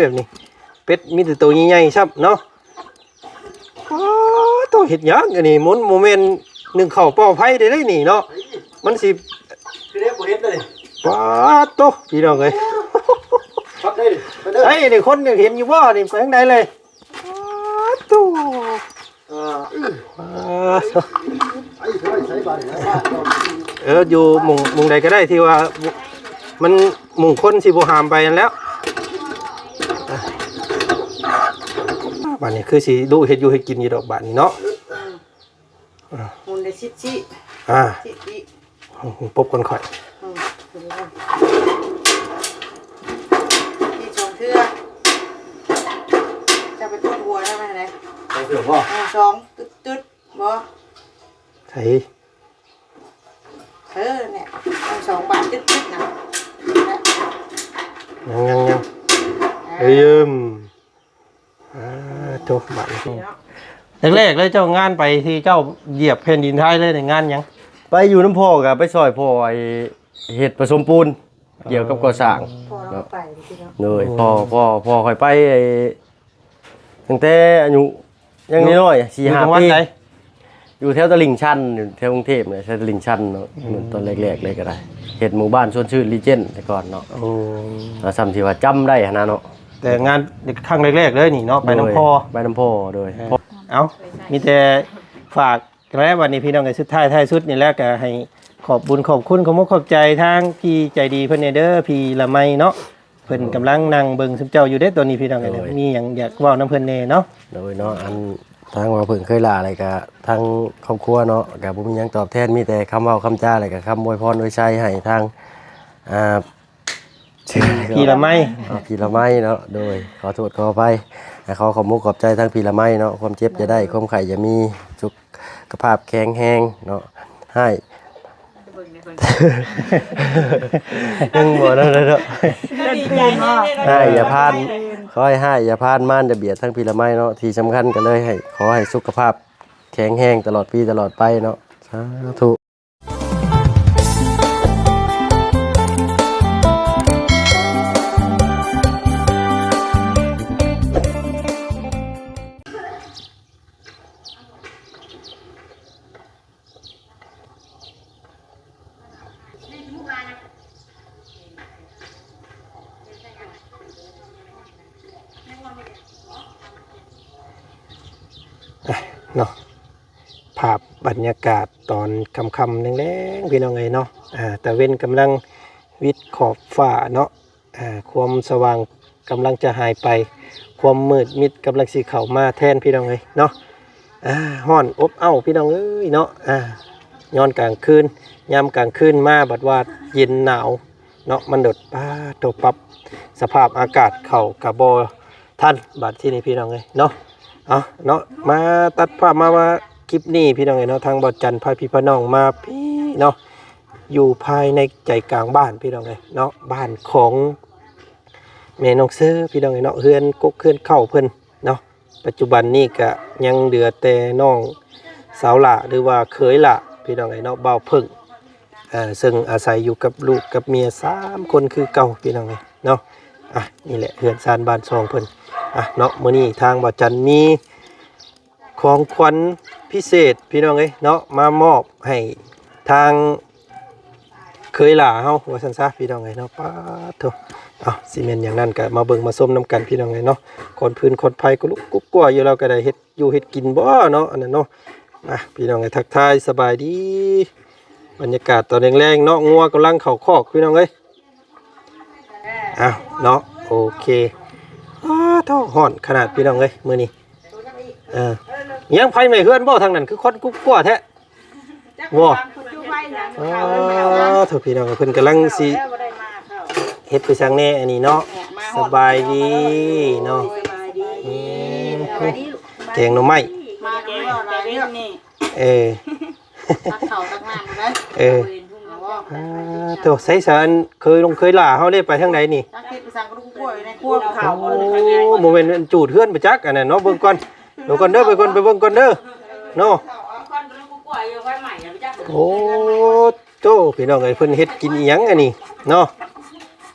ແບບນີ້ ເປັດມີແຕ່ໂຕໃຫຍ່ໆຊ້ຳເນາະ. ອໍ ໂຕເຮັດຫຍັງອັນນີ້? ມັນບໍ່ແມ່ນໜຶ້ງເຂົ້າເປົ່າໄຟໄດ້ເດ້ນີ້ເນາະ. ມັນຊິ ຄືແນວບໍ່ເຮັດເລີຍ. ປາດໂຕ ພີ່ນ້ອງເອີຍ. ໄດ້ ໄດ້ ໃສນີ້ ຄົນຍັງເຫັນຢູ່ບໍ່ນີ້? ໄປທາງໃດເລີຍ? ປາດໂຕ. ອ່າ ເອີ ຢູ່ໝ່ອງ ໝ່ອງໃດກໍໄດ້ທີ່ວ່າມັນມຸງຄົນຊິບໍ່ຫາມໄປຫັ້ນແຫຼ້ວ. ບາດນີ້ຄືຊິດຸເຮັດຢູ່ເຮັດກິນຢູ່ດອກບາດນີ້ເນາະ. ອືມ ໝູນໄດ້ສິບສີ່ ອ່າ ສິບສີ່ ປົບກ່ອນຂ້ອຍ. ອືມ ນີ້ສອງເທື່ອ ຈະໄປປົດຫົວທຳໄມຫັ້ນນະ? ສອງເທື່ອບໍ່? ເອີ ສອງ ຕຶດໆ ບໍ່? ໃສ? ເອີ ເນຍ ສອງບາດຕຶດໆ ນະ. ຍັງ ຍັງ ຍັງ ເອີ ເອີມ ອ່າ ໂຕ ບາດນີ້ ແລກໆ ເລີຍເຈົ້າງານໄປທີ່ເຈົ້າຢຽບແຜ່ນດິນໄທເລີຍ ງານຫຍັງ? ໄປຢູ່ນຳພໍ່ ກໍໄປຊ່ອຍພໍ່ ໄອ້ ເຮັດປະສົມປູນ ກ່ຽວກັບກໍ່ສ້າງ. ພໍ່ເຮົາໄປເນາະ. ໂດຍ ໂອ້ ພໍ່ ພໍ່ ພໍ່ຂ້ອຍໄປ ໄອ້ ຕັ້ງແຕ່ອາຍຸຍັງນ້ອຍໆ ສີ່ຫ້າ ຢູ່ຈັງຫວັດໃດ? ຢູ່ແຖວຕະລິ່ງຊັນ ຢູ່ແຖວກຸງເທບນີ້ແຫຼະ ແຖວຕະລິ່ງຊັນເນາະ. ອືມ ຕອນແລກໆ ເລີຍກໍໄດ້ ເຮັດໝູ່ບ້ານຊວນຊື່ນ Legend ແຕ່ກ່ອນເນາະ. ໂອ້ ແລ້ວສ່ຳທີ່ວ່າຈຳໄດ້ຫັ້ນນະເນາະ. ແຕ່ງານຄັ້ງແລກໆ ເລີຍນີ້ເນາະ ໄປນຳພໍ່. ໂດຍ ໄປນຳພໍ່ ໂດຍ. ເອີ ເອົ້າ ມີແຕ່ຝາກ ແລ້ວບັດນີ້ພີ່ນ້ອງເອີຍ ສຸດທ້າຍທ້າຍສຸດນີ້ແຫຼະ ກໍໃຫ້ຂອບບຸນຂອບຄຸນ ຂອບອົກຂອບໃຈທາງພີ່ໃຈດີເພິ່ນແດ່ເດີ ພີ່ລະໄມເນາະ. ເພິ່ນກຳລັງນັ່ງເບິ່ງຊຸມເຈົ້າຢູ່ເດ້ຕອນນີ້ ພີ່ນ້ອງເອີຍ. ໂດຍ ມີຫຍັງຢາກເວົ້ານຳເພິ່ນແດ່ເນາະ? ໂດຍເນາະ ອັນທາງວ່າເພິ່ນເຄີຍຫຼ້າ ແລ້ວກໍທາງຄອບຄົວເນາະ ກໍບໍ່ມີຫຍັງຕອບແທນ ມີແຕ່ຄຳເວົ້າຄຳຈາ ແລ້ວກໍຄຳອວຍພອນອວຍໄຊໃຫ້ທາງ ອ່າ ພີ່ລະໄມ ອ່າ ພີ່ລະໄມເນາະ. ໂດຍ ຂໍໂທດຂໍອະໄພ ແລະ ຂໍຂອບອົກຂອບໃຈທາງພີ່ລະໄມເນາະ. ຄວາມເຈັບຢ່າໄດ້ ຄວາມໄຂ້ຢ່າມີ ສຸຂະພາບແຂງແຮງເນາະ. ໃຫ້ ຍັງບໍ່ນັ້ນເນາະ ໃຫ້ຢ່າຜ່ານ ຂໍໃຫ້ຮ້າຍຢ່າຜ່ານ ມານຢ່າບຽດທາງພີ່ລະໄມເນາະ. ທີ່ສຳຄັນກໍເລີຍໃຫ້ ຂໍໃຫ້ສຸຂະພາບແຂງແຮງຕະຫຼອດປີຕະຫຼອດໄປເນາະ. ສາທຸ. ອ່ະ ເນາະ ພາບບັນຍາກາດຕອນຄ່ຳໆ ແລງໆ ພີ່ນ້ອງເອີຍເນາະ. ອ່າ ຕາເວັນກຳລັງວິດຂອບຟ້າເນາະ. ອ່າ ຄວາມສະຫວ່າງກຳລັງຈະຫາຍໄປ ຄວາມມືດມິດກຳລັງຊິເຂົ້າມາແທນ ພີ່ນ້ອງເອີຍເນາະ. ອ່າ ຮ້ອນອົບເອົ້າ ພີ່ນ້ອງເອີຍເນາະ. ອ່າ ຍ້ອນກາງຄືນ ຍາມກາງຄືນມາບັດວ່າເຢັນໜາວເນາະ ມັນໂດດ ປາດໂທ້ ປັບສະພາບອາກາດເຂົ້າກະບໍ່ທັນ ບັດທີນີ້ ພີ່ນ້ອງເອີຍເນາະ. ເອົາເນາະ ມາຕັດພາບມາວ່າຄລິບນີ້ ພີ່ນ້ອງເອີຍເນາະ ທາງບ່າວຈັນພາພີ່ພານ້ອງມາພີ້ເນາະ ຢູ່ພາຍໃນໃຈກາງບ້ານ ພີ່ນ້ອງເອີຍເນາະ ບ້ານຂອງແມ່ນ້ອງເຊີ ພີ່ນ້ອງເອີຍເນາະ. ເຮືອນກົກເຮືອນເຄົ້າເພິ່ນເນາະ ປັດຈຸບັນນີ້ກະຍັງເຫຼືອແຕ່ນ້ອງສາວຫຼ້າ ຫຼືວ່າເຂີຍຫຼ້າ ພີ່ນ້ອງເອີຍເນາະ ບ່າວເຜິ້ງ ເຊິ່ງອາໄສຢູ່ກັບລູກກັບເມຍສາມຄົນຄືເກົ່າ ພີ່ນ້ອງເອີຍເນາະ. ອ່ະ ນີ້ແຫຼະເຮືອນຊານບ້ານຊ່ອງເພິ່ນ. ອ່ະ ເນາະ ມື້ນີ້ທາງບ່າວຈັນມີ ຂອງຂວັນພິເສດ ພີ່ນ້ອງເອີຍເນາະ ມາມອບໃຫ້ທາງເຂີຍຫຼ້າເຮົາ ວ່າຊັ້ນຊະ ພີ່ນ້ອງເອີຍເນາະ. ປາດໂທ້ ເອົາ ຊິແມ່ນຫຍັງນັ້ນ ກະມາເບິ່ງມາຊົມນຳກັນ ພີ່ນ້ອງເອີຍເນາະ. ຄວັນຟືນຄວັນໄຟກໍລຸກກຸກກົວຢູ່ ລາວກໍໄດ້ເຮັດຢູ່ເຮັດກິນບໍ່ເນາະ ອັນນັ້ນເນາະ. ອ່ະ ພີ່ນ້ອງເອີຍ ທັກທາຍສະບາຍດີ ບັນຍາກາດຕອນແລງໆ ເນາະ ງົວກຳລັງເຂົ້າຄອກ ພີ່ນ້ອງເອີຍ. ອ້າວ ເນາະ ໂອເຄ. ອ້າ ໂທ້ ຮ້ອນຂະໜາດ ພີ່ນ້ອງເອີຍ ມື້ນີ້. ເອີ ຍັງໄຟໄໝ້ເຮືອນບໍ່ ທາງນັ້ນຄືຄວັນກຸກກົວແທ້? ບໍ່ ອໍ ໂທ້ ພີ່ນ້ອງ ເພິ່ນກຳລັງຊິເຮັດໄປສັງແດ່ ອັນນີ້ເນາະ. ສະບາຍດີເນາະ ສະບາຍດີ ອືມ ສະບາຍດີ ແກງໜໍ່ໄມ້ ມາແກງໜໍ່ໄມ້ນີ້. ເອີ ຕັກເຂົ້າຕັກນ້ຳເດ້. ເອີ ໂທ້ ໃສສາ ອັນເຂີຍຫຼງເຂີຍຫຼ້າເຮົາເດ້ ໄປທາງໃດນີ້? ຈັກເຮັດໄປສັງກະດູກກ້ວຍໃນຄົວເຂົາ. ໂອ້ ບໍ່ແມ່ນອັນຈູດເຮືອນໄປຈັກ ອັນນັ້ນເນາະ. ເບິ່ງກ່ອນ ເບິ່ງກ່ອນເດີ ໄປກ່ອນ ໄປເບິ່ງກ່ອນເດີເນາະ. ໂອ້ ໂທ້ ພີ່ນ້ອງເອີຍ ເພິ່ນເຮັດກິນອີ່ຫຍັງອັນນີ້ເນາະ?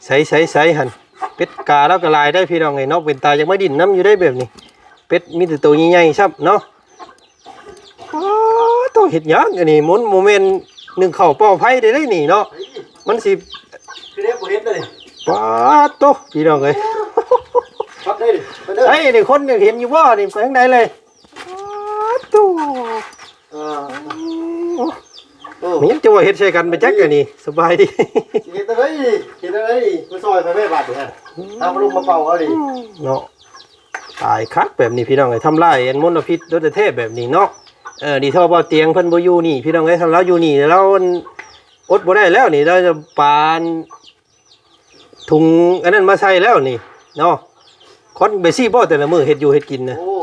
ໃສ ໃສ ໃສຫັ້ນ? ເປັດກາລາວກໍຫຼາຍໄດ໋ພີ່ນ້ອງເອີຍເນາະ ເປັນຕາຢາກມາດິນນຳຢູ່ໄດ໋ແບບນີ້ ເປັດມີແຕ່ໂຕໃຫຍ່ໆຊ້ຳເນາະ. ປາດໂທ້ ເຮັດຫຍັງອັນນີ້ ມັນບໍ່ແມ່ນໜຶ້ງເຂົ້າເປົ່າໄຟໄດ້ເດ້ນີ້ເນາະ ມັນຊິ ຄືແນວບໍ່ເຮັດເດ້ນີ້. ປາດໂທ້ ພີ່ນ້ອງເອີຍ ຄັກເດ້ນີ້ ໄອ້ນີ້ ຄົນຢາກເຫັນຢູ່ບໍ່ນີ້ ໄປທາງໃດເລີຍ? ປາດໂທ້ ເອີ ໂອ້ ມີຫຍັງຈະວ່າເຮັດໃສ່ກັນໄປຈັກອັນນີ້. ສະບາຍດີ ເຮັດຈັ່ງໃດ ເຮັດຈັ່ງໃດ ມາຊ່ອຍໄປແມ່ບາດນີ້ ຫາພັດລົມມາເປົ່າເອົານີ້ເນາະ. ຕາຍຄັກແບບນີ້ພີ່ນ້ອງເອີຍ ທຳລາຍອັນມົນລະພິດໂດຍແທ້ໆແບບນີ້ເນາະ. ເອີ ດີເທົ່າບ່າວຕຽງເພິ່ນບໍ່ຢູ່ນີ້ພີ່ນ້ອງເອີຍ ຄັນລາວຢູ່ນີ້ລາວ ອັນ ອົດບໍ່ໄດ້ແລ້ວນີ້ ລາວຈະປານ ຖົງອັນນັ້ນມາໃສ່ແລ້ວນີ້ເນາະ. ຄວັນໄປຊີ້ບໍ່ແຕ່ລະມື້ເຮັດຢູ່ເຮັດກິນນະ? ໂອ້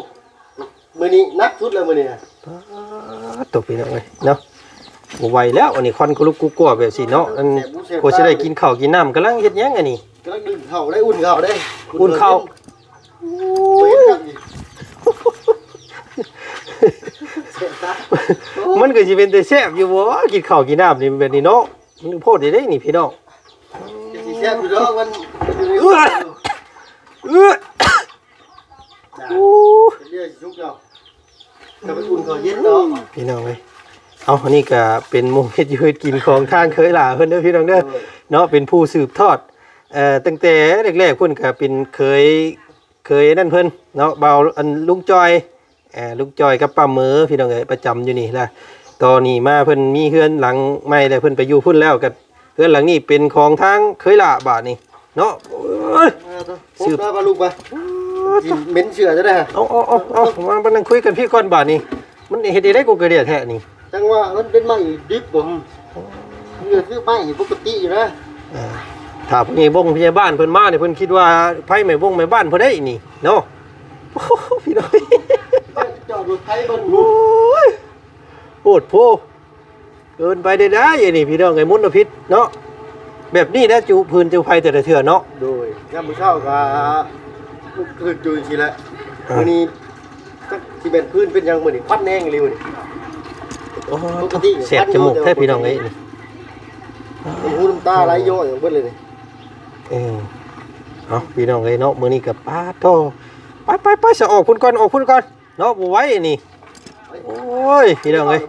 ມື້ນີ້ໜັກສຸດແລ້ວມື້ນີ້ນະ. ປາດໂທ້ ພີ່ນ້ອງເອີຍເນາະ ບໍ່ໄຫວແລ້ວອັນນີ້ ຄວັນກະລຸກກຸກກົວແບບຊີ້ເນາະ. ອັນ ແຊບບໍ່ແຊບ ກວ່າຊິໄດ້ກິນເຂົ້າກິນນ້ຳ ກຳລັງເຮັດຫຍັງອັນນີ້? ກຳລັງດຶງເຂົ້າໄດ້ ອຸ່ນເຂົ້າໄດ້ ອຸ່ນເຂົ້າ ໂອ້ຍ ແຊບຕາຍ ມັນກໍຊິເປັນແຕ່ແຊບຢູ່ບໍ່ ກິນເຂົ້າກິນນ້ຳນີ້ແບບນີ້ເນາະ. ມັນໂພດເດ້ນີ້ພີ່ນ້ອງ ກໍຊິແຊບຢູ່ດອກ ມັນ ມັນຢູ່ໃນ ເອີ ເອີ ໂອ້ ເປັນເລື່ອງສຸກແລ້ວ ກໍໄປອຸ່ນເຂົ້າເຢັນເນາະ ພີ່ນ້ອງເອີຍ. ເອົາ ອັນນີ້ກໍເປັນໝູ່ເຮັດຢູ່ເຮັດກິນຂອງທາງເຂີຍຫຼ້າເພິ່ນເດີພີ່ນ້ອງເດີ ໂດຍ ເນາະ ເປັນຜູ້ສືບທອດ ເອີ ຕັ້ງແຕ່ແລກໆ ເພິ່ນກໍເປັນເຂີຍ ເຂີຍນັ້ນເພິ່ນເນາະ ບ່າວ ອັນ ລຸງຈ່ອຍ ເອີ ລຸງຈ່ອຍກັບປ້າເໝີ ພີ່ນ້ອງເອີຍ ປະຈຳຢູ່ນີ້ລະ. ຕອນນີ້ມາເພິ່ນມີເຮືອນຫຼັງໃໝ່ແລ້ວ ເພິ່ນໄປຢູ່ພຸ້ນແລ້ວ ກໍເຮືອນຫຼັງນີ້ເປັນຂອງທາງເຂີຍຫຼ້າບາດນີ້ເນາະ. ໂອ້ຍ ເອີ ສືບ ໄປລູກໄປ ເໝັນເສື້ອຈະໄດ້ ເອົາ ເອົາ ເອົາ ເອົາ ມາ ມານັ່ງຄຸຍກັນພີ້ກ່ອນບາດນີ້ ມັນເຮັດໄດ້ໄດ້ກວ່າກະເດຍແທ້ນີ້. ຈັ່ງວ່າມັນເປັນໄມ້ດິບບໍ່ ມັນກໍຄືໄມ້ປົກກະຕິຢູ່ນະ. ເອີ ຖ້າຜູ້ໃຫຍ່ບົງພະຍາບານເພິ່ນມານີ້ ເພິ່ນຄິດວ່າໄຟໄໝ້ບົງໄໝ້ບ້ານເພິ່ນໄດ໋ນີ້ເນາະ. ໂອ້ ພີ່ນ້ອງ ຈອດລົດໄຟເບິ່ງ ໂອ້ຍ ໂພດໂພ ເກີນໄປໄດ້ໆ ອັນນີ້ພີ່ນ້ອງເອີຍ ມົນລະພິດເນາະ. ແບບນີ້ແຫຼະ ຈູຟືນຈູໄຟແຕ່ລະເທື່ອເນາະ. ໂດຍ ຍາມມື້ເຊົ້າກໍລຸກຄືນຈູຈັ່ງຊີ້ແຫຼະ. ເອີ ມື້ນີ້ ຈັກຊິແມ່ນຟືນເປັນຫຍັງມື້ນີ້ ຄວັນແຮງອີ່ຫຼີມື້ນີ້. ໂອ້ ປົກກະຕິແສບຈະມູກແທ້ພີ່ນ້ອງເອີຍ ນ້ຳຫູນ້ຳຕາໄຫຼຍ້ອຍອອກເບິດເລີຍນີ້. ເອີ ເອົາ ພີ່ນ້ອງເອີຍເນາະ ມື້ນີ້ກໍປາດໂທ້ ໄປໆໆ ສະ ອອກພຸ້ນກ່ອນ ອອກພຸ້ນກ່ອນເນາະ ບໍ່ໄຫວນີ້. ໂອ້ຍ ພີ່ນ້ອງເອີຍ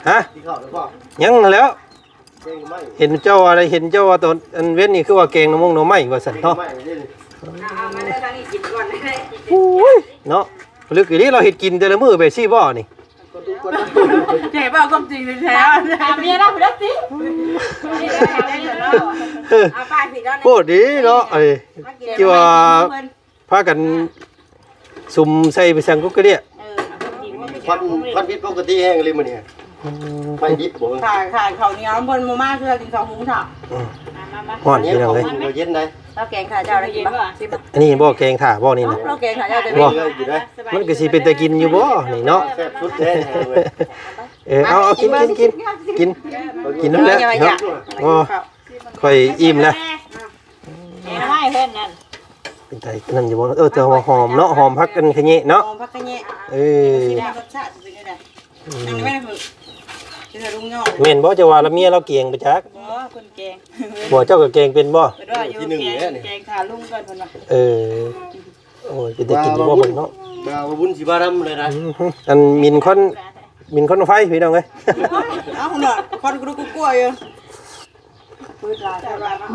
ຮະ ກິນເຂົ້າແລ້ວບໍ່? ຍັງຫັ້ນແຫຼ້ວ. ເຫັນເຈົ້າວ່າ ໄດ້ເຫັນເຈົ້າວ່າຕອນອັນເວັນນີ້ ຄືວ່າແກງໜໍ່ມົງໜໍ່ໄມ້ວ່າຊັ້ນເນາະ. ເອົາມາເດີ ທາງນີ້ກິນກ່ອນ. ໂອ້ຍ ເນາະ ລຶກອີ່ຫຼີ ລາວເຮັດກິນແຕ່ລະມື້ແບບຊີ້ບໍ່ນີ້? ແທ້ ເວົ້າຄວາມຈິງແທ້ ຖາມເມຍລາວພຸ້ນຕິ. ເອີ ເອົາໄປຜິດແລ້ວນະ ໂຄດດີເນາະ ເອີ ມາກິນ ທີ່ວ່າ ເພິ່ນ ພາກັນສຸມໃສ່ໄປສັງກົກກະເດຍ. ເອີ ຄວັນ ຄວັນຜິດປົກກະຕິແຮງອີ່ຫຼີມື້ນີ້. ອືມ ໄຟດິບບໍ່? ຖ້າ ຖ້າເຂົ້າໜຽວເພິ່ນບໍ່ມາ ຄືກິນເຂົ້າຫຸງເຖົ້າ. ອືມ ມາ ມາ ມາ ຮ້ອນພີ່ນ້ອງເອີຍ ເຂົ້າແກງຖ້າເຈົ້າໄດ້ກິນບໍ່? ອັນນີ້ບໍ່ແກງຖ້າບໍ່ນີ້ນະ? ເອົາ ເຮົາແກງຖ້າເຈົ້າໄດ້ກິນບໍ່? ບໍ່ ກິນໄດ້ ມັນກໍຊິເປັນຕາກິນຢູ່ບໍ່ນີ້ເນາະ? ແຊບສຸດແທ້ເວີຍ. ເອີ ເອົາ ເອົາ ກິນ ກິນ ກິນ ກິນ ກິນນຳແຫຼະເນາະ. ໂອ້ ຂ້ອຍອີ່ມແລ້ວ. ແກງໜໍ່ໄມ້ເພິ່ນນັ້ນ ເປັນໄດ້ນັ້ນຢູ່ບໍ່? ເອີ ແຕ່ວ່າຫອມເນາະ ຫອມຜັກອັນຂະແຍະເນາະ ຫອມຜັກຂະແຍະ. ເອີ ຊິໄດ້ລົດຊາດຊິເປັນຈັ່ງໃດ? ອືມ ນັ້ນແມ່ນຄື ຄືລຸງນ້ອງ ແມ່ນບໍ່? ຈະວ່າລະເມຍລາວແກງໄປຈັກ. ບໍ່ ເພິ່ນແກງ. ບໍ່ ເຈົ້າກໍແກງເປັນບໍ່? ເພິ່ນວ່າຢູ່ ທີໜຶ່ງ ແກງ ແລ້ວນີ້ ແກງຖ້າລຸງກ່ອນເພິ່ນວ່າ. ເອີ ໂອ້ຍ ເປັນຕາກິນຢູ່ບໍ່ເບິ່ງເນາະ? ວ່າບຸນຊິມານຳເລີຍນະ. ອືມ ອັນໝິ່ນຄວັນ ໝິ່ນຄວັນໄຟພີ່ນ້ອງເອີຍ. ເອົາເນາະ ຄວັນກະລຸກກຸກກົວຢູ່.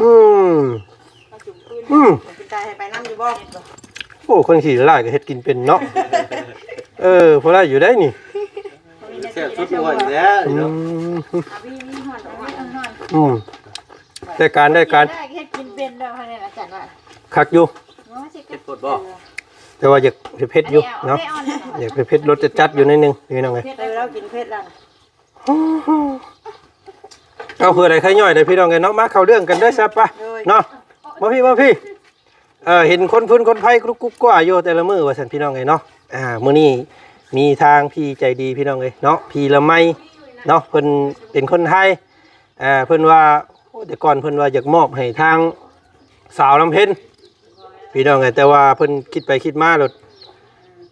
ອືມ ອືມ ເປັນຕາໃຫ້ໄປນຳຢູ່ບໍ່? ໂອ້ ຄົນຂີ້ຫຼ້າຍກໍເຮັດກິນເປັນເນາະ. ເອີ ພໍໄດ້ຢູ່ໄດ໋ນີ້ ແຊບສຸດຍອດແລ້ວ. ອືມ ອືມ ໄດ້ການ ໄດ້ການ ເຮັດກິນເປັນແລ້ວ ອາຈານວ່າ ຄັກຢູ່. ເຜັດໂພດບໍ່? ແຕ່ວ່າຢາກເຜັດໆຢູ່ເນາະ ຢາກເຜັດໆ ລົດຈັດໆຢູ່ໜ້ອຍໜຶ່ງ ພີ່ນ້ອງເອີຍ. ເຜັດ ເອີ ລາວກິນເຜັດລະ. ເອົາ ເພື່ອໄດ້ໄຄຍ່ອຍໄດ້ພີ່ນ້ອງເອີຍເນາະ. ມາເຂົ້າເລື່ອງກັນເດີຊະປະ ໂດຍ ເນາະ. ມາພີ້ ມາພີ້ ເອີ ເຫັນຄົນຟືນຄົນໄຟກະລຸກກຸກກວ່າຢູ່ແຕ່ລະມື້ວ່າຊັ້ນ ພີ່ນ້ອງເອີຍເນາະ. ອ່າ ມື້ນີ້ມີທາງພີ່ໃຈດີ ພີ່ນ້ອງເອີຍເນາະ ພີ່ລະໄມເນາະ ເພິ່ນເປັນຄົນໄທ ອ່າ ເພິ່ນວ່າ ໂອ້ ແຕ່ກ່ອນເພິ່ນວ່າຢາກມອບໃຫ້ທາງສາວລຳເພັນ ພີ່ນ້ອງເອີຍ ແຕ່ວ່າເພິ່ນຄິດໄປຄິດມາແລ້ວ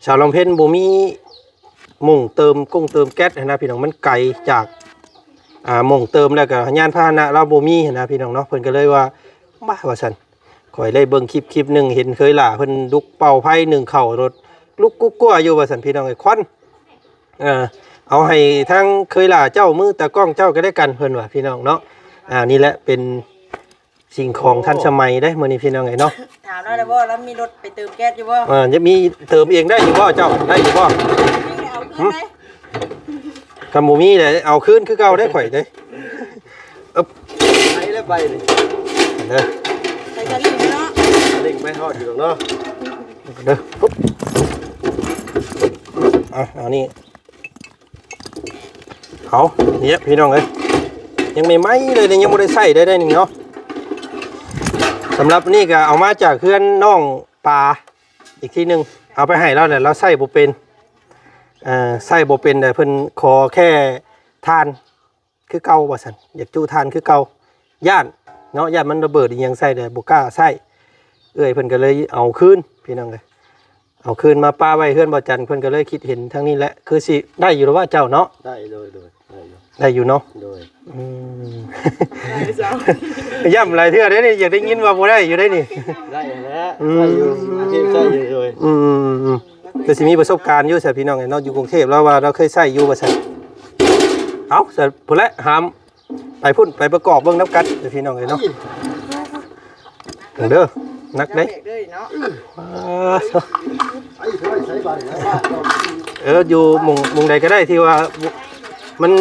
ສາວລຳເພັນບໍ່ມີໝ່ອງເຕີມກົງເຕີມແກັດຫັ້ນນະພີ່ນ້ອງ ມັນໄກຈາກ ອ່າ ໝ່ອງເຕີມ ແລ້ວກໍຍານພາຫະນະລາວບໍ່ມີຫັ້ນນະພີ່ນ້ອງເນາະ. ເພິ່ນກໍເລີຍວ່າ ບາ ວ່າຊັ້ນ ຂ ຂ້ອຍໄດ້ເບິ່ງຄລິບຄລິບໜຶ່ງ ເຫັນເຄີຍຫຼ້າເພິ່ນດຸກເປົ່າໄຟໜຶ້ງເຂົ້າ ລົດລຸກກຸກກົວຢູ່ວ່າຊັ້ນ ພີ່ນ້ອງເອີຍ ຄວັນ. ເອີ ເອົາໃຫ້ທາງເຄີຍຫຼ້າເຈົ້າ ມືຕາກ້ອງເຈົ້າກໍແລ້ວກັນ ເພິ່ນວ່າ ພີ່ນ້ອງເນາະ. ອ່າ ນີ້ແຫຼະເປັນສິ່ງຂອງທັນສະໄໝເດ້ ມື້ນີ້ ພີ່ນ້ອງເອີຍເນາະ. ຖາມລາວແລ້ວບໍ່? ລາວມີລົດໄປເຕີມແກັສຢູ່ບໍ່? ເອີ ຈະມີເຕີມເອງໄດ້ຢູ່ບໍ່ເຈົ້າ? ໄດ້ຢູ່ບໍ່? ມີ ເອົາຄືນໄດ້. ຫຶ? ຄັນບໍ່ມີເດ້ ເອົາຄືນຄືເກົ່າເດ້ ຂ້ອຍເດ້. ເອີບ ໄປແລ້ວ ໄປນີ້ ເດີ ໄປສະລິງເນາະ ສະລິງໄປຮອດຢູ່ດອກເນາະ ເດີ. ປຸບ ອ່ະ ເອົານີ້ ເອົາ ນີ້ ພີ່ນ້ອງເອີຍ ຍັງໃໝ່ໆເລີຍນີ້ ຍັງບໍ່ໄດ້ໃຊ້ໄດ້ ໄດ້ນີ້ເນາະ. ສຳລັບນີ້ກໍເອົາມາຈາກເຮືອນນ້ອງປາອີກທີໜຶ່ງ ເອົາໄປໃຫ້ລາວແຫຼະ ລາວໃຊ້ບໍ່ເປັນ ເອີ ໃຊ້ບໍ່ເປັນ ແຕ່ເພິ່ນຂໍແຄ່ຖ່ານ ຄືເກົ່າວ່າຊັ້ນ ຢາກຈຸຖ່ານຄືເກົ່າ ຢ້ານເນາະ ຢ້ານມັນລະເບີດອີ່ຫຍັງໃສ່ແລ້ວບໍ່ກ້າໃຊ້. ເອື້ອຍເພິ່ນກໍເລີຍເອົາຄືນ ພີ່ນ້ອງເອີຍ ເອົາຄືນມາປະໄວ້ເຮືອນບໍ່ຈັນ ເພິ່ນກໍເລີຍຄິດເຫັນທາງນີ້ແຫຼະ ຄືຊິໄດ້ຢູ່ແລ້ວວ່າເຈົ້າເນາະ. ໄດ້ ໂດຍ ໂດຍ ໄດ້ຢູ່ ໄດ້ຢູ່ເນາະ ໂດຍ. ອືມ ໄດ້ເຈົ້າ ຢ້ຳຫຼາຍເທື່ອເດ້ນີ້ ຢາກໄດ້ຍິນວ່າບໍ່ໄດ້ຢູ່ເດ້ນີ້. ໄດ້ແລ້ວ ອືມ ໄດ້ຢູ່ ອາຊີບໄດ້ຢູ່ ໂດຍ. ອືມໆໆໆ ຄືຊິມີປະສົບການຢູ່ຊະ ພີ່ນ້ອງເອີຍເນາະ ຢູ່ກຸງເທບ ລາວວ່າລາວເຄີຍໃຊ້ຢູ່ວ່າຊັ້ນ. ເອົາ ຊະ ພຸ້ນແຫຼະ ຫາມ ໄປພຸ້ນ ໄປປະກອບເບິ່ງນຳກັນເດີ ພີ່ນ້ອງເອີຍເນາະ. ເບິ່ງເດີ ໜັກເດ້ ເດີເນາະ. ເອີ ຢູ່ໝ່ອງ ໝ່ອງໃດກໍໄດ້ທີ່ວ່າມັນ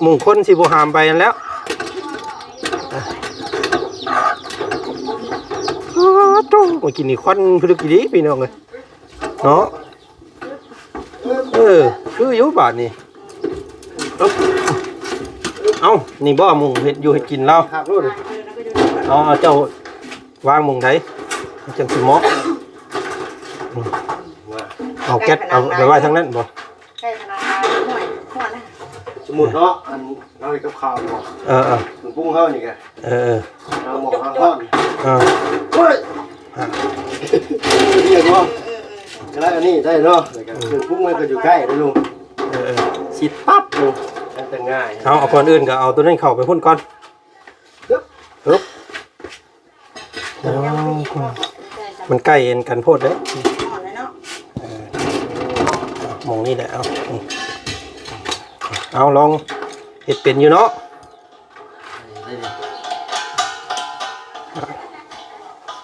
ມຸງຄົນຊິບໍ່ຫາມໄປຫັ້ນແຫຼ້ວ. ອ້າໂທ້ ມື້ກີ້ນີ້ຄວັນພິລຶກອີ່ຫຼີ ພີ່ນ້ອງເອີຍ ເນາະ. ເອີ ຄືຢູ່ບາດນີ້. ເອົາ ນີ້ບໍ່ໝ່ອງເຮັດຢູ່ເຮັດກິນລາວ. ເອົາ ເອົາ ເຈົ້າວາງໝ່ອງໃດຈັ່ງຊິເໝາະ? ອືມ ເອົາແກັດ ເອົາໄປໄວ້ທາງນັ້ນບໍ່? ໃກ້ຂະໜາດ ຫ້ວຍ ຫ້ວຍນະ. ສົມມຸດເນາະ ອັນ ເຮົາເຮັດກັບຂ້າວບໍ່? ເອີໆ ເຄື່ອງປຸງເຮົານີ້ກະ ເອີໆ ເອົາໝໍ້ເຮົາຮ້ອນ ເອີ ໂອ້ຍ ຮະ ເຮັດບໍ່? ເອີໆ ກໍໄດ້ອັນນີ້ໄດ້ເນາະ ແລ້ວກໍ ອືມ ເຄື່ອງປຸງມັນກໍຢູ່ໃກ້ເດ້ລຸງ. ເອີໆ ຊິປັບລົງ ມັນຈະງ່າຍ. ເອົາ ເອົາ ກ່ອນອື່ນກໍເອົາຕົວນັ້ນເຂົ້າໄປພຸ້ນກ່ອນ. ຮຶບ ຮຶບ. ມັນໃກ້ກັນໂພດເດ້. ເອີ ໝ່ອງນີ້ແຫຼະ ເອົາ ເອົາ ລອງເຮັດເປັນຢູ່ເນາະ.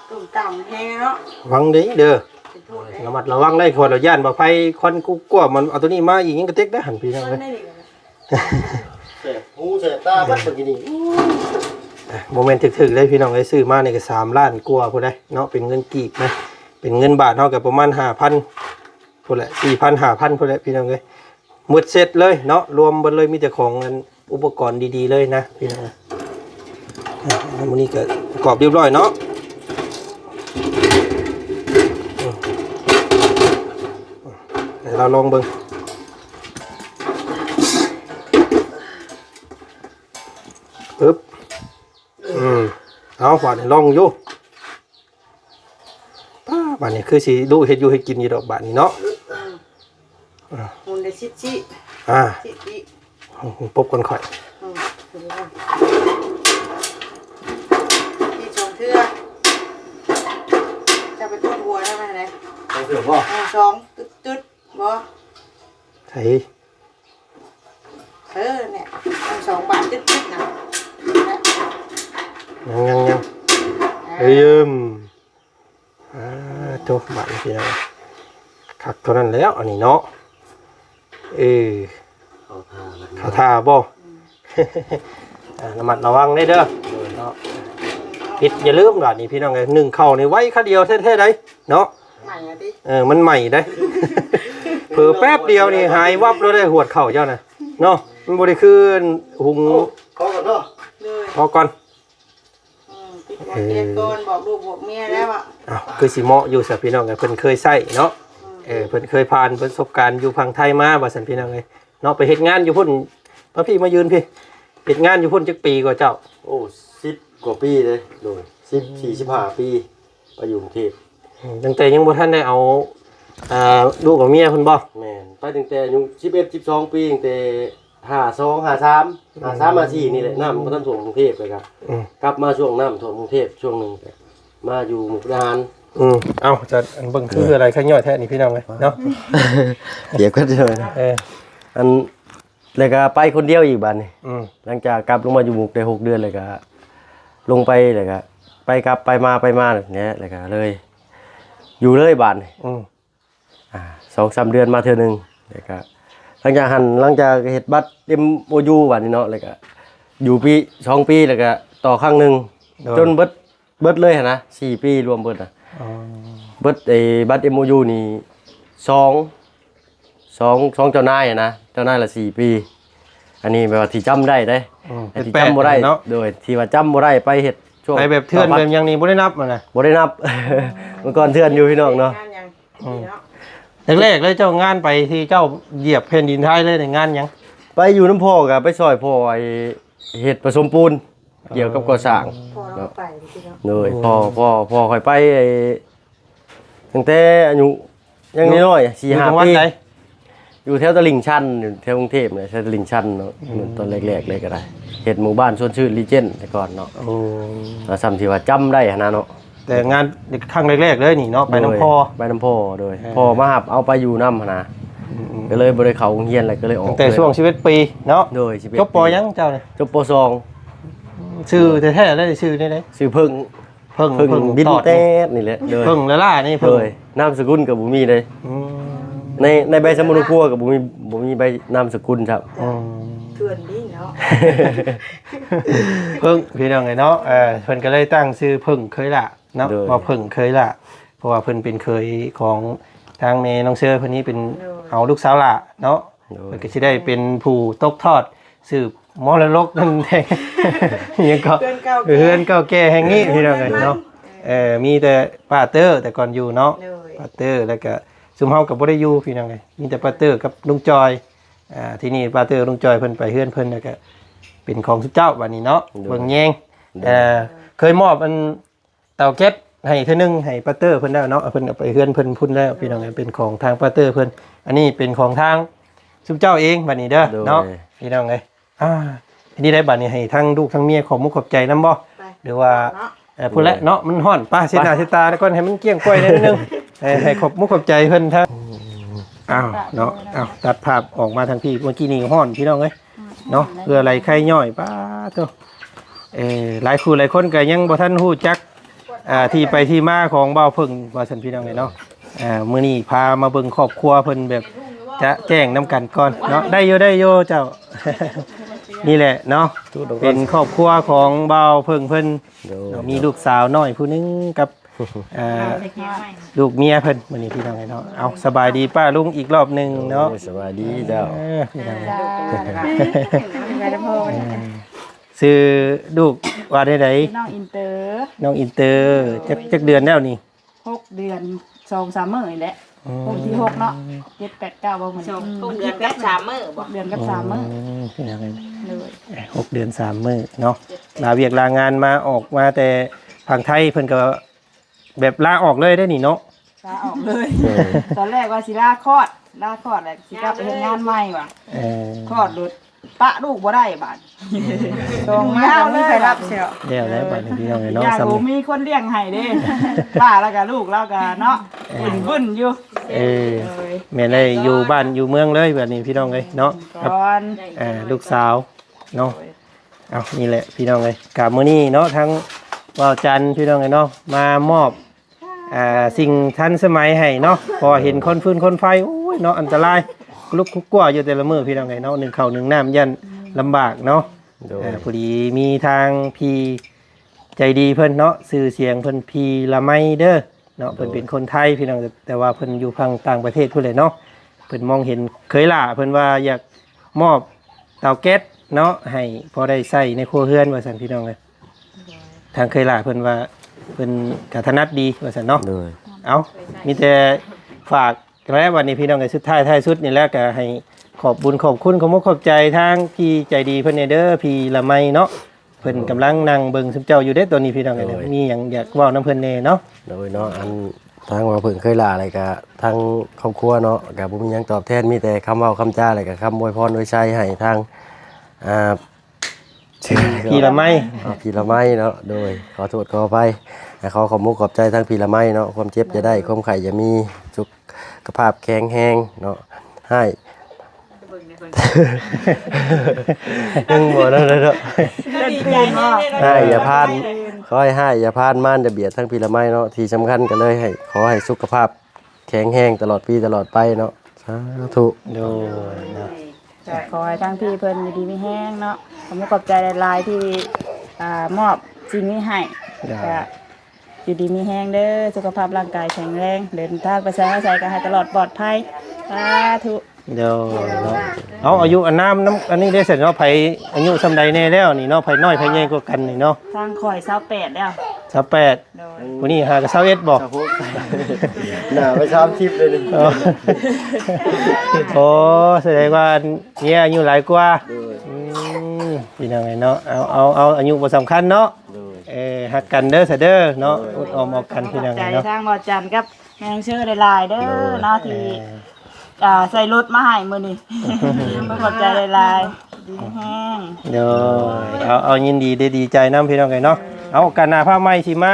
ຕຸ້ມຕາມແຮງເນາະ ລະວັງເດີ ລະມັດລະວັງໄດ້ ເພາະວ່າຢ້ານວ່າໄຟຄວັນກຸກກົວ ມັນເອົາຕົວນີ້ມາອີກ ຍັງກະເຕັກໄດ້ຫັ້ນ ພີ່ນ້ອງເອີຍ. ແສບຫູແສບຕາເບິດມື້ກີ້ນີ້. ບໍ່ແມ່ນຖືກໆເດ້ພີ່ນ້ອງເອີຍ ຊື້ມານີ້ກໍສາມລ້ານກວ່າພຸ້ນເດ້ເນາະ ເປັນເງິນກີບນະ ເປັນເງິນບາດເຮົາກໍປະມານຫ້າພັນພຸ້ນແຫຼະ ສີ່ພັນ ຫ້າພັນພຸ້ນແຫຼະພີ່ນ້ອງເອີຍ. ໝົດເຊັດເລີຍເນາະ ລວມເບິດເລີຍ ມີແຕ່ຂອງອັນອຸປະກອນດີໆເລີຍນະພີ່ນ້ອງ. ອ່າ ມື້ນີ້ກໍປະກອບຮຽບຮ້ອຍເນາະ ອືມ ໃຫ້ລາວລອງເບິ່ງ. ປຶບ ອືມ ເອົາ ບາດນີ້ລອງຢູ່. ປ້າ ບາດນີ້ຄືຊິຮູ້ເຮັດຢູ່ເຮັດກິນຢູ່ດອກບາດນີ້ເນາະ. ອືມ ອ່າ ໝູນໄດ້ສິບຊີ້ ອ່າ ສິບຊີ້ ປົບກ່ອນຂ້ອຍ. ອືມ ອີກສອງເທື່ອ ຈະໄປກົດຫົວທາງນັ້ນໄດ໋. ສອງເທື່ອບໍ່? ເອີ ສອງ ຕຶດໆ ບໍ່? ໃສ? ເອີ ເນຍ ມັນສອງບາດຕຶດໆນະ. ຍັງໆໆ ເອີ ເອີຍ ອ່າ ໂທ້ ບາດນີ້ພີ່ນ້ອງ ຄັກເທົ່ານັ້ນແລ້ວອັນນີ້ເນາະ. ເອີ ເຂົ້າທ່າແລ້ວ ເຂົ້າທ່າບໍ່? ອືມ ອ່າ ລະມັດລະວັງເດີ ເດີ ເນາະ. ຜິດຢ່າລືມບາດນີ້ພີ່ນ້ອງເອີຍ ໜຶ້ງເຂົ້ານີ້ໄວຄາດຽວແທ້ໆໃດ໋ເນາະ. ໃໝ່ອະຕິ? ເອີ ມັນໃໝ່ເດ້ ເຜີແປັບດຽວນີ້ຫາຍວັບໂລດເດ້ ຫວດເຂົ້າເຈົ້ານະເນາະ. ມັນບໍ່ໄດ້ຄືຫຸງ ພໍກ່ອນເນາະ ເລີຍ ພໍກ່ອນ. ອືມ ປິດຫົວແກະກ່ອນ ບອກລູກບອກເມຍແລ້ວອະ. ອ້າວ ຄືຊິເໝາະຢູ່ຊະພີ່ນ້ອງເອີຍ ເພິ່ນເຄີຍໃຊ້ເນາະ. ອືມ ເອີ ເພິ່ນເຄີຍຜ່ານປະສົບການຢູ່ຝັ່ງໄທມາວ່າຊັ້ນພີ່ນ້ອງເອີຍເນາະ. ໄປເຮັດງານຢູ່ພຸ້ນ ມາພີ່ມາຢືນພີ່ ເຮັດງານຢູ່ພຸ້ນຈັກປີກວ່າເຈົ້າ? ໂອ້ ສິບກວ່າປີເດ້. ໂດຍ ສິບ ອືມ ສີ່ ສິບຫ້າປີ ໄປຢູ່ກຸງເທບ. ອືມ ຕັ້ງແຕ່ຍັງບໍ່ທັນໄດ້ເອົາ ອ່າ ລູກເອົາເມຍພຸ້ນບໍ່? ແມ່ນ ໄປຕັ້ງແຕ່ອາຍຸສິບເອັດ ສິບສອງປີ ຕັ້ງແຕ່ຫ້າສອງ ຫ້າສາມ ອືມ ຫ້າສາມ ຫ້າສີ່ນີ້ແຫຼະ ນ້ຳບໍ່ທັນຖ້ວມກຸງເທບ ແລ້ວກໍ ອືມ ກັບມາຊ່ວງນ້ຳຖ້ວມກຸງເທບຊ່ວງໜຶ່ງ ກໍ ມາຢູ່ມຸກດາຫານ. ອືມ ເອົ້າ ຈະເບິ່ງຄືອະໄລຂະຍ່ອຍແທ້ນີ້ພີ່ນ້ອງເອີຍເນາະ. ປຽກກັນເລີຍ. ເອີ ອັນ ແລ້ວກໍໄປຄົນດຽວອີກບາດນີ້ ອືມ ຫຼັງຈາກກັບລົງມາຢູ່ມຸກໄດ້ຫົກເດືອນ ແລ້ວກໍລົງໄປ ແລ້ວກໍໄປກັບໄປມາໄປມາແຫຼະ ແລ້ວກໍເລີຍຢູ່ເລີຍບາດນີ້. ອືມ ອ່າ ສອງສາມເດືອນມາເທື່ອໜຶ່ງ ແລ້ວກະຫຼັງຈາກຫັ້ນ ຫຼັງຈາກເຮັດບັດເອັມໂອຢູບາດນີ້ເນາະ ແລ້ວກະຢູ່ປີ ສອງປີ ແລ້ວກະຕໍ່ຄັ້ງໜຶ່ງ ໂດຍ ຈົນເບິດ ເບິດເລີຍຫັ້ນນະ ສີ່ປີລວມເບິດນະ. ອໍ ເບິດໄອ້ບັດເອັມໂອຢູນີ້ ສອງ ສອງ ສອງເຈົ້ານາຍຫັ້ນນະ ເຈົ້ານາຍລະສີ່ປີ. ອັນນີ້ແບບວ່າທີ່ຈຳໄດ້ເດ້ ອືມ ແຕ່ທີ່ຈຳບໍ່ໄດ້ເນາະ. ໂດຍ ທີ່ວ່າຈຳບໍ່ໄດ້ ໄປເຮັດຊ່ວງ ໄປແບບເຖື່ອນແບບຫຍັງນີ້ບໍ່ໄດ້ນັບຫັ້ນນະ ບໍ່ໄດ້ນັບ. ເມື່ອກ່ອນເຖື່ອນຢູ່ພີ່ນ້ອງເນາະ. ອືມ ແລກໆ ເລີຍເຈົ້າງານໄປທີ່ເຈົ້າຢຽບແຜ່ນດິນໄທເລີຍນີ້ ງານຫຍັງ? ໄປຢູ່ນຳພໍ່ ກໍໄປຊ່ອຍພໍ່ໄອ້ເຮັດປະສົມປູນ ກ່ຽວກັບກໍ່ສ້າງ. ພໍ່ເຮົາກໍໄປເນາະ. ໂດຍ ໂອ້ ພໍ່ ພໍ່ ພໍ່ຂ້ອຍໄປໄອ້ ຕັ້ງແຕ່ອາຍຸຍັງນ້ອຍໆ ສີ່ຫ້າປີ. ຢູ່ແຖວຕະລິ່ງຊັນ ຢູ່ແຖວກຸງເທບນີ້ແຫຼະ ແຖວຕະລິ່ງຊັນເນາະ. ອືມ ຕອນແລກໆ ເລີຍກໍໄດ້ ເຮັດໝູ່ບ້ານຊວນຊື່ນ Legend ແຕ່ກ່ອນເນາະ. ໂອ້ ແລ້ວຊ່ຳທີ່ວ່າຈຳໄດ້ຫັ້ນນະເນາະ. ແຕ່ງານຄັ້ງແລກໆ ເລີຍນີ້ເນາະ ໄປນຳພໍ່. ໂດຍ ໄປນຳພໍ່ ໂດຍ ເອີ ພໍ່ມາຮັບເອົາໄປຢູ່ນຳຫັ້ນນະ. ອືມໆ ກໍເລີຍບໍ່ໄດ້ເຂົ້າໂຮງຮຽນ ແລ້ວກໍເລີຍອອກ ຕັ້ງແຕ່ຊ່ວງສິບເອັດປີເນາະ. ໂດຍ ສິບເອັດ ຈົບ ປ ຫຍັງເຈົ້ານີ້? ຈົບ ປ ສອງ. ຊື່ແທ້ໆ ແລ້ວຊື່ແນວໃດ? ຊື່ເພິ່ງ. ເພິ່ງ ເພິ່ງ ເພິ່ງບິນແຕດນີ້ແຫຼະ. ໂດຍ ເພິ່ງລະລານີ້ ໂດຍ ເພິ່ງ ນາມສະກຸນກໍບໍ່ມີເດ້. ອືມ ໃນ ໃນໃບສຳມະໂນຄົວກໍບໍ່ມີ ບໍ່ມີໃບນາມສະກຸນຊ້ຳ. ອືມ ເຖື່ອນດີເນາະ. ເພິ່ງ ພີ່ນ້ອງເອີຍເນາະ ເອີ ເພິ່ນກໍເລີຍຕັ້ງຊື່ເພິ່ງເຄີຍຫຼ້າເນາະ. ໂດຍ ວ່າເພິ່ງເຄີຍຫຼ້າ ເພາະວ່າເພິ່ນເປັນເຄີຍຂອງທາງແມ່ນ້ອງເຊີ ເພິ່ນນີ້ເປັນ ໂດຍ ເອົາລູກສາວຫຼ້າເນາະ. ໂດຍ ເພິ່ນກໍຊິໄດ້ເປັນຜູ້ຕົກທອດສືບມໍລະດົກນັ້ນແທ້ ຫຍັງກໍ ເຮືອນເກົ່າແກ່ ເຮືອນເກົ່າແກ່ແຫ່ງນີ້ ພີ່ນ້ອງເອີຍເນາະ. ເອີ ມີແຕ່ປ້າເຕີແຕ່ກ່ອນຢູ່ເນາະ. ໂດຍ ປ້າເຕີ ແລ້ວກໍຊຸມເຮົາກໍບໍ່ໄດ້ຢູ່ ພີ່ນ້ອງເອີຍ ມີແຕ່ປ້າເຕີກັບລຸງຈອຍ. ອ່າ ທີນີ້ປ້າເຕີ ລຸງຈອຍ ເພິ່ນໄປເຮືອນເພິ່ນ ແລ້ວກໍເປັນຂອງຊຸມເຈົ້າບາດນີ້ເນາະ. ໂດຍ ເບິ່ງແຍງ. ໂດຍ ເອີ ເຄີຍມອບອັນ ເຕົາແກັສໃຫ້ເທື່ອໜຶ່ງໃຫ້ປ້າເຕີເພິ່ນແລ້ວເນາະ ເພິ່ນເອົາໄປເຮືອນເພິ່ນພຸ້ນແລ້ວ ໂດຍ ພີ່ນ້ອງເອີຍ ເປັນຂອງທາງປ້າເຕີເພິ່ນ. ອັນນີ້ເປັນຂອງທາງຊຸມເຈົ້າເອງບາດນີ້ເດີ ໂດຍ ເນາະ ພີ່ນ້ອງເອີຍ. ອ່າ ເຮັດຈັ່ງໃດບາດນີ້ ໃຫ້ທາງລູກທາງເມຍຂອບມຸກຂອບໃຈນຳບໍ່? ໄປ ຫຼືວ່າ ເນາະ ເອີ ພຸ້ນແຫຼະເນາະ ມັນຮ້ອນ ໄປເຊັດໜ້າເຊັດຕາກ່ອນ ໃຫ້ມັນກ້ຽງກ້ອຍໜ້ອຍໜຶ່ງ ໃຫ້ ໃຫ້ຂອບມຸກຂອບໃຈເພິ່ນທາງ ອ້າວ ເນາະ ອ້າວ ຕັດພາບອອກມາທາງພີ້ ເມື່ອກີ້ນີ້ຮ້ອນ ພີ່ນ້ອງເອີຍ ເນາະ ເຫື່ອໄຫຼໄຄຍ້ອຍ ປາດໂທ້. ເອີ ຫຼາຍຄູ່ຫຼາຍຄົນກໍຍັງບໍ່ທັນຮູ້ຈັກ ອ່າ ທີ່ໄປທີ່ມາຂອງບ່າວເຜິ້ງ ວ່າຊັ້ນ ພີ່ນ້ອງເອີຍເນາະ. ອ່າ ມື້ນີ້ພາມາເບິ່ງຄອບຄົວເພິ່ນແບບຈະແຈ້ງນຳກັນກ່ອນເນາະ. ໄດ້ຢູ່ ໄດ້ຢູ່ເຈົ້າ. ນີ້ແຫຼະເນາະ ເປັນຄອບຄົວຂອງບ່າວເຜິ້ງເພິ່ນ ໂດຍ ເນາະ ມີລູກສາວນ້ອຍຜູ້ໜຶ່ງກັບ ອ່າ ລູກເມຍເພິ່ນ ມື້ນີ້ ພີ່ນ້ອງເອີຍເນາະ. ເອົາ ສະບາຍດີປ້າລຸງອີກລອບໜຶ່ງເນາະ. ໂດຍ ສະບາຍດີເຈົ້າ. ເອີ ພີ່ນ້ອງ ເອີ ຊື່ລູກວ່າແນວໃດ? ນ້ອງອິນເຕີ. ນ້ອງອິນເຕີ ຈັກ ຈັກເດືອນແລ້ວນີ້? ຫົກເດືອນ ສອງສາມມື້ນີ້ແຫຼະ. ອືມ ມື້ທີຫົກເນາະ ເຈັດ ແປດ ເກົ້າ ບໍ່ມື້ນີ້ ສອງ ອືມ ຫົກເດືອນກັບສາມມື້ບໍ່? ຫົກເດືອນກັບສາມມື້. ອືມ ເປັນຫຍັງໄງ? ໂດຍ ຫົກເດືອນສາມມື້ເນາະ. ລາວຽກລາງານມາ ອອກມາແຕ່ຝັ່ງໄທ ເພິ່ນກໍແບບລາອອກເລີຍເດ້ນີ້ເນາະ. ລາອອກເລີຍ. ໂດຍ ຕອນແລກວ່າຊິລາຄອດ ລາຄອດແລ້ວຊິກັບໄປເຮັດງານໃໝ່ວ່າ. ເອີ ຄອດໂລດ ປະລູກບໍ່ໄດ້ບາດ. ອືມ ສົ່ງມາບໍ່ມີໃຜຮັບເສຍ. ແລ້ວແລ້ວບາດນີ້ ພີ່ນ້ອງເອີຍເນາະ ຍາກບໍ່ມີຄົນລ້ຽງໃຫ້ເດ້. ປ້າແລ້ວກໍລູກແລ້ວກໍເນາະ ເອີ ວຸ້ນໆຢູ່. ເອີ ໂດຍ ແມ່ນໄດ້ຢູ່ບ້ານຢູ່ເມືອງເລີຍບາດນີ້ ພີ່ນ້ອງເອີຍເນາະ. ອືມ ກັບ ເອີ ລູກສາວເນາະ. ໂດຍ ເອົາ ນີ້ແຫຼະ ພີ່ນ້ອງເອີຍ ກະມື້ນີ້ເນາະ ທາງບ່າວຈັນ ພີ່ນ້ອງເອີຍເນາະ ມາມອບ ອ່າ ສິ່ງທັນສະໄໝໃຫ້ເນາະ ເພາະວ່າເຫັນຄວັນຟືນຄວັນໄຟ ໂອ້ຍເນາະ ອັນຕະລາຍ ລຸກຄຸກກົວຢູ່ແຕ່ລະມື້ ພີ່ນ້ອງເອີຍເນາະ. ໜຶ້ງເຂົ້າໜຶ້ງນ້ຳຢ້ານລຳບາກເນາະ. ໂດຍ ອ່າ ພໍດີມີທາງພີ່ໃຈດີເພິ່ນເນາະ ຊື່ສຽງເພິ່ນ ພີ່ລະໄມເດີເນາະ. ໂດຍ ເພິ່ນເປັນຄົນໄທ ພີ່ນ້ອງ ແຕ່ວ່າເພິ່ນຢູ່ຝັ່ງຕ່າງປະເທດພຸ້ນແຫຼະເນາະ. ເພິ່ນມອງເຫັນເຂີຍຫຼ້າ ເພິ່ນວ່າຢາກມອບເຕົາແກັສເນາະ ໃຫ້ພໍໄດ້ໃຊ້ໃນຄົວເຮືອນວ່າຊັ້ນ ພີ່ນ້ອງເອີຍ. ໂດຍ ທາງເຂີຍຫຼ້າເພິ່ນວ່າເພິ່ນກໍຖະໜັດດີວ່າຊັ້ນເນາະ. ໂດຍ ເອົ້າ ມີແຕ່ຝາກແລ້ວບັດນີ້ ພີ່ນ້ອງເອີຍ ສຸດທ້າຍທ້າຍສຸດນີ້ແຫຼະ ກໍໃຫ້ຂອບບຸນຂອບຄຸນ ຂອບອົກຂອບໃຈທາງພີ່ໃຈດີເພິ່ນແດ່ເດີ ພີ່ລະໄມເນາະ. ເພິ່ນ ໂດຍ ກຳລັງນັ່ງເບິ່ງຊຸມເຈົ້າຢູ່ເດ້ຕອນນີ້ ພີ່ນ້ອງເອີຍ. ໂດຍ ມີຫຍັງຢາກເວົ້ານຳເພິ່ນແດ່ເນາະ? ໂດຍເນາະ ອັນ ທາງວ່າເພິ່ງເຄີຍຫຼ້າ ແລ້ວກະທາງຄອບຄົວເນາະ ກະບໍ່ມີຫຍັງຕອບແທນ ມີແຕ່ຄຳເວົ້າຄຳຈາ ແລ້ວກະຄຳອວຍພອນອວຍໄຊໃຫ້ທາງ ອ່າ ພີ່ລະໄມ ອ່າ ພີ່ລະໄມເນາະ. ໂດຍ ຂໍໂທດຂໍອະໄພ ກໍຂໍຂອບມຸກຂອບໃຈທາງພີ່ລະໄມເນາະ ຄວາມເຈັບຢ່າໄດ້ ຄວາມໄຂ້ຢ່າມີ ສຸຂະພາບແຂງແຮງເນາະ ໃຫ້ ຍັງບໍ່ນັ້ນເນາະ ໃຫ້ຢ່າຜ່ານ ຂໍໃຫ້ຮ້າຍຢ່າຜ່ານ ມານຢ່າບຽດທາງພີ່ລະໄມເນາະ ທີ່ສຳຄັນກໍເລີຍໃຫ້ ຂໍໃຫ້ສຸຂະພາບແຂງແຮງຕະຫຼອດປີຕະຫຼອດໄປເນາະ ສາທຸ ໂດຍເນາະ ກໍຂໍໃຫ້ທາງພີ່ເພິ່ນຢູ່ດີມີແຮງເນາະ ຂອບຄຸນຂອບໃຈຫຼາຍໆ ທີ່ ອ່າ ມອບສິ່ງນີ້ໃຫ້ ໂດຍ ກໍຢູ່ດີມີແຮງເດີ ສຸຂະພາບຮ່າງກາຍແຂງແຮງ ເດີນທາງໄປໃສມາໃສກໍໃຫ້ຕະຫຼອດປອດໄພ ສາທຸ ໂດຍເນາະ ເອົາ ອາຍຸອານາມນຳ ອັນນີ້ໄດ້ຊັ້ນເນາະ ໃຜອາຍຸສ່ຳໃດແດ່ແລ້ວນີ້ເນາະ ໃຜນ້ອຍໃຜໃຫຍ່ກວ່າກັນນີ້ເນາະ ທາງຂ້ອຍຊາວແປດແລ້ວ ຊາວແປດ ໂດຍ ຜູ້ນີ້ຫາກໍຊາວເອັດບໍ່ ຊາວຫົກ ໜ້າໄປສາມສິບເລີຍນີ້ ອໍ ໂອ້ ສະແດງວ່າເມຍອາຍຸຫຼາຍກວ່າ ໂດຍ ອືມ ພີ່ນ້ອງເອີຍເນາະ ເອົາ ເອົາ ເອົາ ອາຍຸບໍ່ສຳຄັນເນາະ ໂດຍ ເອີ ຮັກກັນເດີຊະເດີເນາະ ໂດຍ ອົດອ້ອມເອົາກັນ ພີ່ນ້ອງເອີຍເນາະ ໃຈທາງບໍ່ຈັນກັບແມ່ນ້ອງເຊີຫຼາຍໆເດີ ໂດຍ ເນາະ ທີ່ ເອີ ອ່າ ໃສ່ລົດມາໃຫ້ມື້ນີ້ ຂອບໃຈຫຼາຍໆ ດີແຮງ ໂດຍ ເອົາ ເອົາ ຍິນດີເດ້ ດີໃຈນຳ ພີ່ນ້ອງເອີຍເນາະ ເອົາ ໂອກາດໜ້າພາໃໝ່ຊິມາ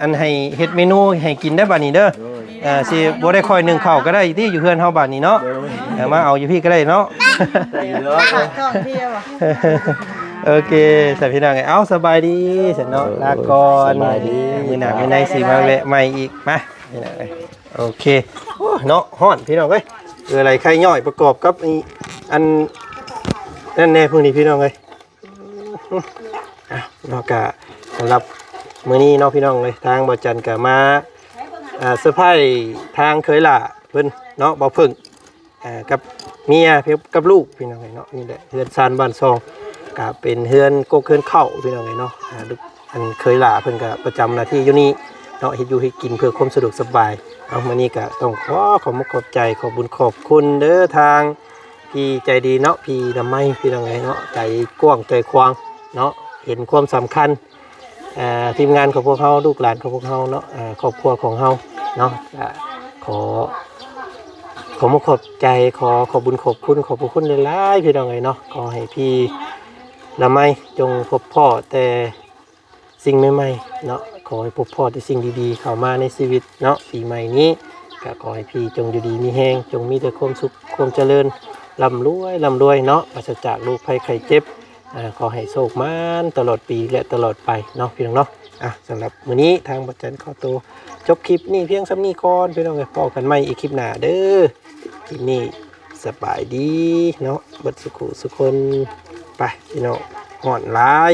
ອັນ ໃຫ້ເຮັດເມນູໃຫ້ກິນໄດ້ບາດນີ້ເດີ ໂດຍ ເອີ ຊິບໍ່ໄດ້ຄ່ອຍໜຶ້ງເຂົ້າກໍໄດ້ຕິ ຢູ່ເຮືອນເຮົາບາດນີ້ເນາະ ໂດຍ ເອີ ມາເອົາຢູ່ພີ້ກໍໄດ້ເນາະ ດີເນາະ ທ່ອງທ່ຽວ ໂອເຄ ສະ ພີ່ນ້ອງເອີຍ ເອົາ ສະບາຍດີ ສະເນາະ ລາກ່ອນ ສະບາຍດີ ມື້ໜ້າມື້ໃນຊິມາແວະໃໝ່ອີກ ມາ ພີ່ນ້ອງເອີຍ ໂອເຄ ໂອ້ ເນາະ ຮ້ອນ ພີ່ນ້ອງເອີຍ ເອີ ໄຫຼໄຄຍ້ອຍປະກອບກັບອີ ອັນ ນັ້ນແດ່ ພວກນີ້ ພີ່ນ້ອງເອີຍ ອ່ະ ເນາະ ກະສຳລັບມື້ນີ້ເນາະ ພີ່ນ້ອງເອີຍ ທາງບໍ່ຈັນກະມາ ອ່າ ເຊີໄພຣສ໌ທາງເຂີຍຫຼ້າເພິ່ນເນາະ ບ່າວເຜິ້ງ ອ່າ ກັບເມຍ ກັບລູກ ພີ່ນ້ອງເອີຍເນາະ ນີ້ແຫຼະ ເຮືອນຊານບ້ານຊ່ອງ ກະເປັນເຮືອນກົກເຮືອນເຄົ້າ ພີ່ນ້ອງເອີຍເນາະ ອ່າ ລູກ ອັນເຂີຍຫຼ້າເພິ່ນກະປະຈຳໜ້າທີ່ຢູ່ນີ້ເນາະ ເຮັດຢູ່ເຮັດກິນເພື່ອຄວາມສະດວກສະບາຍ ເອົາ ມື້ນີ້ກະຕ້ອງຂໍຂອບມຸກຂອບໃຈ ຂອບບຸນຂອບຄຸນເດີ ທາງ ພີ່ໃຈດີເນາະ ພີ່ລະໄມ ພີ່ນ້ອງເອີຍເນາະ ໃຈກວ້າງໃຈຂວາງເນາະ ເຫັນຄວາມສຳຄັນ ເອີ ທີມງານຂອງພວກເຮົາ ລູກຫຼານຂອງພວກເຮົາເນາະ ເອີ ຄອບຄົວຂອງເຮົາເນາະ ກໍຂໍ ຂອບມຸກຂອບໃຈ ຂໍຂອບບຸນຂອບຄຸນ ຂອບພະຄຸນຫຼາຍໆ ພີ່ນ້ອງເອີຍເນາະ ຂໍໃຫ້ພີ່ລະໄມຈົ່ງພົບພໍ້ແຕ່ ສິ່ງໃໝ່ໆເນາະ ຂໍໃຫ້ພົບພໍ້ແຕ່ສິ່ງດີໆເຂົ້າມາໃນຊີວິດເນາະ ປີໃໝ່ນີ້ ກະຂໍໃຫ້ພີ່ຈົ່ງຢູ່ດີມີແຮງ ຈົ່ງມີແຕ່ຄວາມສຸກຄວາມຈະເລີນ ລ່ຳລວຍ ລ່ຳລວຍເນາະ ປາສະຈາກໂລກໄພໄຂ້ເຈັບ ອ່າ ຂໍໃຫ້ໂຊກໝານຕະຫຼອດປີ ແລະ ຕະຫຼອດໄປເນາະ ພີ່ນ້ອງເນາະ ອ່ະ ສຳລັບມື້ນີ້ທາງບໍ່ຈັນຂໍໂຕຈົບຄລິບນີ້ພຽງສ່ຳນີ້ກ່ອນ ພີ່ນ້ອງເອີຍ ພໍ້ກັນໃໝ່ອີກຄລິບໜ້າເດີ ຄລິບນີ້ສະບາຍດີເນາະ ເບິດສຸຂູສຸຄົນ ໄປ ພີ່ນ້ອງ ຮ້ອນຫຼາຍ.